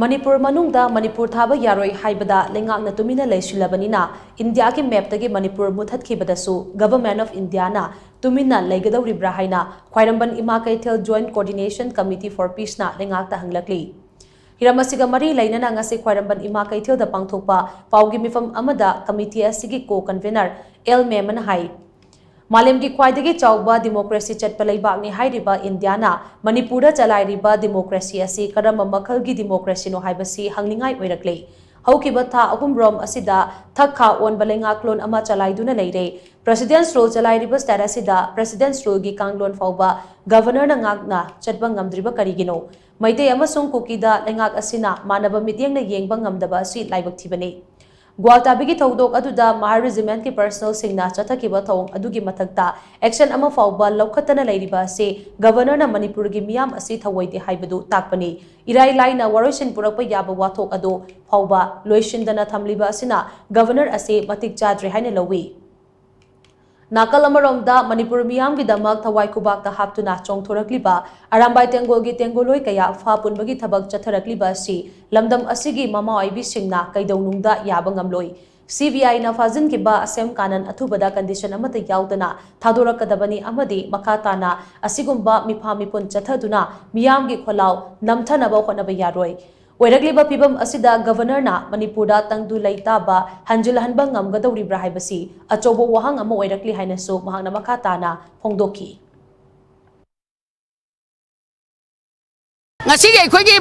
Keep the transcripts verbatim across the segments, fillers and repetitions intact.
ꯃꯅꯤꯄꯨꯔ ꯃꯅꯨꯡꯗ ꯃꯅꯤꯄꯨꯔ ꯊꯥꯕ ꯌꯥꯔꯣꯏ ꯍꯥꯏꯕꯗ ꯂꯩꯉꯥꯛꯅ ꯇꯨꯃꯤꯟꯅ ꯂꯩꯁꯤꯜꯂꯕꯅꯤꯅ, ꯏꯟꯗꯤꯌꯥꯒꯤ ꯃꯦꯞꯇꯒꯤ ꯃꯅꯤꯄꯨꯔ ꯃꯨꯠꯊꯠꯈꯤꯕꯗꯁꯨ Government of India ꯅ ꯇꯨꯃꯤꯟꯅ ꯂꯩꯒꯗꯧꯔꯤꯕ꯭ꯔꯥ ꯍꯥꯏꯅ ꯈ꯭ꯋꯥꯏꯔꯝꯕꯟ ꯏꯃꯥ ꯀꯩꯊꯦꯜ Joint Coordination Committee for Peace ꯅ ꯂꯩꯉꯥꯛꯇ ꯍꯪꯂꯛꯂꯤ꯫ ꯍꯤꯔꯝ ꯑꯁꯤꯒ ꯃꯔꯤ ꯂꯩꯅꯅ ꯉꯁꯤ ꯈ꯭ꯋꯥꯏꯔꯝꯕꯟ ꯏꯃꯥ ꯀꯩꯊꯦꯜꯗ ꯄꯥꯡꯊꯣꯛꯄ ꯄꯥꯎꯒꯤ ꯃꯤꯐꯝ ꯑꯃꯗ committee ꯑꯁꯤꯒꯤ co-convenor ꯑꯦꯜ ꯃꯦꯃꯟ ꯍꯥꯏ, ꯃꯥꯂꯦꯝꯒꯤ ꯈ꯭ꯋꯥꯏꯗꯒꯤ ꯆꯥꯎꯕ democracy ꯆꯠꯄ ꯂꯩꯕꯥꯛꯅꯤ ꯍꯥꯏꯔꯤꯕ ꯏꯟꯗꯤꯌꯥꯅ ꯃꯅꯤꯄꯨꯔꯗ ꯆꯂꯥꯏꯔꯤꯕ democracy ꯑꯁꯤ ꯀꯔꯝꯕ ꯃꯈꯜꯒꯤ democracy ꯅꯣ ꯍꯥꯏꯕꯁꯤ ꯍꯪꯅꯤꯡꯉꯥꯏ ꯑꯣꯏꯔꯛꯂꯦ꯫ ꯍꯧꯈꯤꯕ ꯊꯥ ꯑꯍꯨꯝꯔꯣꯝ ꯑꯁꯤꯗ ꯊꯛ ꯈꯥ ꯑꯣꯟꯕ ꯂꯩꯉꯥꯛꯂꯣꯟ ꯑꯃ ꯆꯂꯥꯏꯗꯨꯅ ꯂꯩꯔꯦ꯫ President's Rule ꯆꯂꯥꯏꯔꯤꯕ state ꯑꯁꯤꯗ President's Rule ꯒꯤ ꯀꯥꯡꯂꯣꯟ ꯐꯥꯎꯕ Governor ꯅ ꯉꯥꯛꯅ ꯆꯠꯄ ꯉꯝꯗ꯭ꯔꯤꯕ ꯀꯔꯤꯒꯤꯅꯣ? ꯃꯩꯇꯩ ꯑꯃꯁꯨꯡ ꯀꯨꯀꯤꯗ ꯂꯩꯉꯥꯛ ꯑꯁꯤꯅ ꯃꯥꯟꯅꯕ ꯃꯤꯠꯌꯦꯡꯅ ꯌꯦꯡꯕ ꯉꯝꯗꯕ ꯑꯁꯤ ꯂꯥꯏꯕꯛ ꯊꯤꯕꯅꯤ꯫ ꯒ꯭ꯋꯥꯜꯇꯥꯕꯤꯒꯤ ꯊꯧꯗꯣꯛ ꯑꯗꯨꯗ ꯃꯍꯥꯔ regiment ꯀꯤ personnel ꯁꯤꯡꯅ ꯆꯠꯊꯈꯤꯕ ꯊꯧꯑꯣꯡ ꯑꯗꯨꯒꯤ ꯃꯊꯛꯇ action ꯑꯃ ꯐꯥꯎꯕ ꯂꯧꯈꯠꯇꯅ ꯂꯩꯔꯤꯕ ꯑꯁꯤ Governor ꯅ ꯃꯅꯤꯄꯨꯔꯒꯤ ꯃꯤꯌꯥꯝ ꯑꯁꯤ ꯊꯧꯑꯣꯏꯗꯦ ꯍꯥꯏꯕꯗꯨ ꯇꯥꯛꯄꯅꯤ꯫ ꯏꯔꯥꯏ ꯂꯥꯏꯅ ꯋꯥꯔꯣꯏꯁꯤꯟ ꯄꯨꯔꯛꯄ ꯌꯥꯕ ꯋꯥꯊꯣꯛ ꯑꯗꯨ ꯐꯥꯎꯕ ꯂꯣꯏꯁꯤꯟꯗꯅ ꯊꯝꯂꯤꯕ ꯑꯁꯤꯅ Governor ꯑꯁꯤ ꯃꯇꯤꯛ ꯆꯥꯗ꯭ꯔꯦ ꯍꯥꯏꯅ ꯂꯧꯏ꯫ ꯅꯥꯀꯜ ꯑꯃꯔꯣꯝꯗ ꯃꯅꯤꯄꯨꯔ ꯃꯤꯌꯥꯝꯒꯤꯗꯃꯛ ꯊꯋꯥꯏ ꯈꯨꯕꯥꯛꯇ ꯍꯥꯞꯇꯨꯅ ꯆꯣꯡꯊꯣꯔꯛꯂꯤꯕ ꯑꯔꯥꯝꯕꯥꯏ ꯇꯦꯡꯒꯣꯜꯒꯤ ꯇꯦꯡꯒꯣꯜꯂꯣꯏ ꯀꯌꯥ ꯐꯥ ꯄꯨꯟꯕꯒꯤ ꯊꯕꯛ ꯆꯠꯊꯔꯛꯂꯤꯕ ꯑꯁꯤ ꯂꯝꯗꯝ ꯑꯁꯤꯒꯤ ꯃꯃꯥ ꯑꯣꯏꯕꯤꯁꯤꯡꯅ ꯀꯩꯗꯧꯅꯨꯡꯗ ꯌꯥꯕ ꯉꯝꯂꯣꯏ꯫ C B I ꯅ ꯐꯥꯖꯤꯟꯈꯤꯕ ꯑꯁꯦꯝ ꯀꯥꯅꯟ ꯑꯊꯨꯕꯗ condition ꯑꯃꯠꯇ ꯌꯥꯎꯗꯅ ꯊꯥꯗꯣꯔꯛꯀꯗꯕꯅꯤ ꯑꯃꯗꯤ ꯃꯈꯥ ꯇꯥꯅ ꯑꯁꯤꯒꯨꯝꯕ ꯃꯤꯐꯥ ꯃꯤꯄꯨꯟ ꯆꯠꯊꯗꯨꯅ ꯃꯤꯌꯥꯝꯒꯤ ꯈꯣꯜꯂꯥꯎ ꯅꯝꯊꯅꯕ ꯍꯣꯠꯅꯕ ꯌꯥꯔꯣꯏ꯫ ꯑꯣꯏꯔꯛꯂꯤꯕ ꯐꯤꯚꯝ ꯑꯁꯤꯗ Governor ꯅ ꯃꯅꯤꯄꯨꯔꯗ ꯇꯪꯗꯨ ꯂꯩꯇꯥꯕ ꯍꯟꯖꯤꯜꯍꯟꯕ ꯉꯝꯒꯗꯧꯔꯤꯕ꯭ꯔꯥ ꯍꯥꯏꯕꯁꯤ ꯑꯆꯧꯕ ꯋꯥꯍꯪ ꯑꯃ ꯑꯣꯏꯔꯛꯂꯤ ꯍꯥꯏꯅꯁꯨ ꯃꯍꯥꯛꯅ ꯃꯈꯥ ꯇꯥꯅ ꯐꯣꯡꯗꯣꯛꯈꯤ꯫ ꯉꯁꯤꯒꯤ ꯑꯩꯈꯣꯏꯒꯤ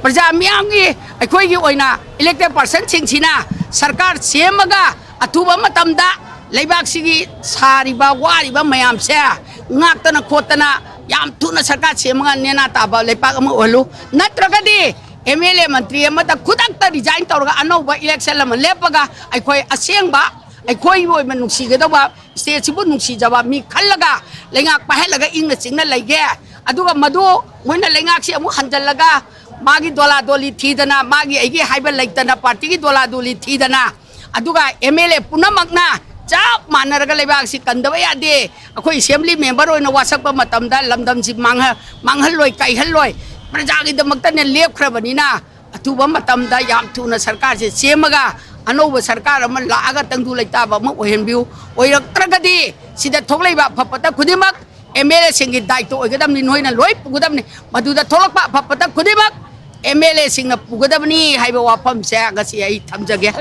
ꯄ꯭ꯔꯖꯥ ꯃꯤꯌꯥꯝꯒꯤ, ꯑꯩꯈꯣꯏꯒꯤ ꯑꯣꯏꯅ elected person ꯁꯤꯡꯁꯤꯅ ꯁꯔꯀꯥꯔ ꯁꯦꯝꯃꯒ ꯑꯊꯨꯕ ꯃꯇꯝꯗ ꯂꯩꯕꯥꯛꯁꯤꯒꯤ ꯁꯥꯔꯤꯕ ꯋꯥꯔꯤꯕ ꯃꯌꯥꯝꯁꯦ ꯉꯥꯛꯇꯅ ꯈꯣꯠꯇꯅ ꯌꯥꯝ ꯊꯨꯅ ꯁꯔꯀꯥꯔ ꯁꯦꯝꯃꯒ ꯅꯦꯅꯥ ꯇꯥꯕ ꯂꯩꯄꯥꯛ ꯑꯃ ꯑꯣꯏꯍꯜꯂꯨ꯫ ꯅꯠꯇ꯭ꯔꯒꯗꯤ M L A ꯃꯟꯇ꯭ꯔꯤ ꯑꯃꯗ ꯈꯨꯗꯛꯇ resign ꯇꯧꯔꯒ ꯑꯅꯧꯕ election ꯑꯃ ꯂꯦꯞꯄꯒ ꯑꯩꯈꯣꯏ ꯑꯁꯦꯡꯕ ꯑꯩꯈꯣꯏꯒꯤ ꯑꯣꯏꯕ ꯅꯨꯡꯁꯤꯒꯗꯧꯕ state ꯁꯤꯕꯨ ꯅꯨꯡꯁꯤꯖꯕ ꯃꯤ ꯈꯜꯂꯒ ꯂꯩꯉꯥꯛ ꯄꯥꯏꯍꯜꯂꯒ ꯏꯪꯅ ꯆꯤꯛꯅ ꯂꯩꯒꯦ꯫ ꯑꯗꯨꯒ ꯃꯗꯨ ꯃꯣꯏꯅ ꯂꯩꯉꯥꯛꯁꯤ ꯑꯃꯨꯛ ꯍꯟꯖꯜꯂꯒ ꯃꯥꯒꯤ ꯗꯣꯂꯥ ꯗꯣꯂꯤ ꯊꯤꯗꯅ, ꯃꯥꯒꯤ ꯑꯩꯒꯤ ꯍꯥꯏꯕ ꯂꯩꯇꯅ, party ꯒꯤ ꯗꯣꯂꯥ ꯗꯣꯂꯤ ꯊꯤꯗꯅ, ꯑꯗꯨꯒ M L A ꯄꯨꯝꯅꯃꯛꯅ ꯆꯞ ꯃꯥꯟꯅꯔꯒ ꯂꯩꯕꯥꯛꯁꯤ ꯀꯟꯗꯕ ꯌꯥꯗꯦ꯫ ꯑꯩꯈꯣꯏ assembly member ꯑꯣꯏꯅ ꯋꯥꯁꯛꯄ ꯃꯇꯝꯗ ꯂꯝꯗꯝꯁꯤ ꯃꯥꯡꯍ-, ꯃꯥꯡꯍꯜꯂꯣꯏ, ꯀꯥꯏꯍꯜꯂꯣꯏ꯫ ꯄ꯭ꯔꯖꯥꯒꯤꯗꯃꯛꯇꯅꯦ ꯂꯦꯞꯈ꯭ꯔꯕꯅꯤꯅ ꯑꯊꯨꯕ ꯃꯇꯝꯗ ꯌꯥꯝ ꯊꯨꯅ ꯁꯔꯀꯥꯔꯁꯦ ꯁꯦꯝꯃꯒ ꯑꯅꯧꯕ ꯁꯔꯀꯥꯔ ꯑꯃ ꯂꯥꯛꯑꯒ ꯇꯪꯗꯨ ꯂꯩꯇꯥꯕ ꯑꯃ ꯑꯣꯏꯍꯟꯕꯤꯌꯨ꯫ ꯑꯣꯏꯔꯛꯇ꯭ꯔꯒꯗꯤ ꯁꯤꯗ ꯊꯣꯛꯂꯛꯏꯕ ꯑꯐ ꯐꯠꯇ ꯈꯨꯗꯤꯡꯃꯛ ꯑꯦꯝ ꯑꯦꯜ ꯑꯦꯁꯤꯡꯒꯤ ꯗꯥꯏꯇ ꯑꯣꯏꯒꯗꯕꯅꯤ, ꯅꯣꯏꯅ ꯂꯣꯏ ꯄꯨꯒꯗꯕꯅꯤ꯫ ꯃꯗꯨꯗ ꯊꯣꯛꯂꯛꯄ ꯑꯐ ꯐꯠꯇ ꯈꯨꯗꯤꯡꯃꯛ ꯑꯦꯝ ꯑꯦꯜ ꯑꯦꯁꯤꯡꯅ ꯄꯨꯒꯗꯕꯅꯤ ꯍꯥꯏꯕ ꯋꯥꯐꯝꯁꯦ ꯉꯁꯤ ꯑꯩ ꯊꯝꯖꯒꯦ꯫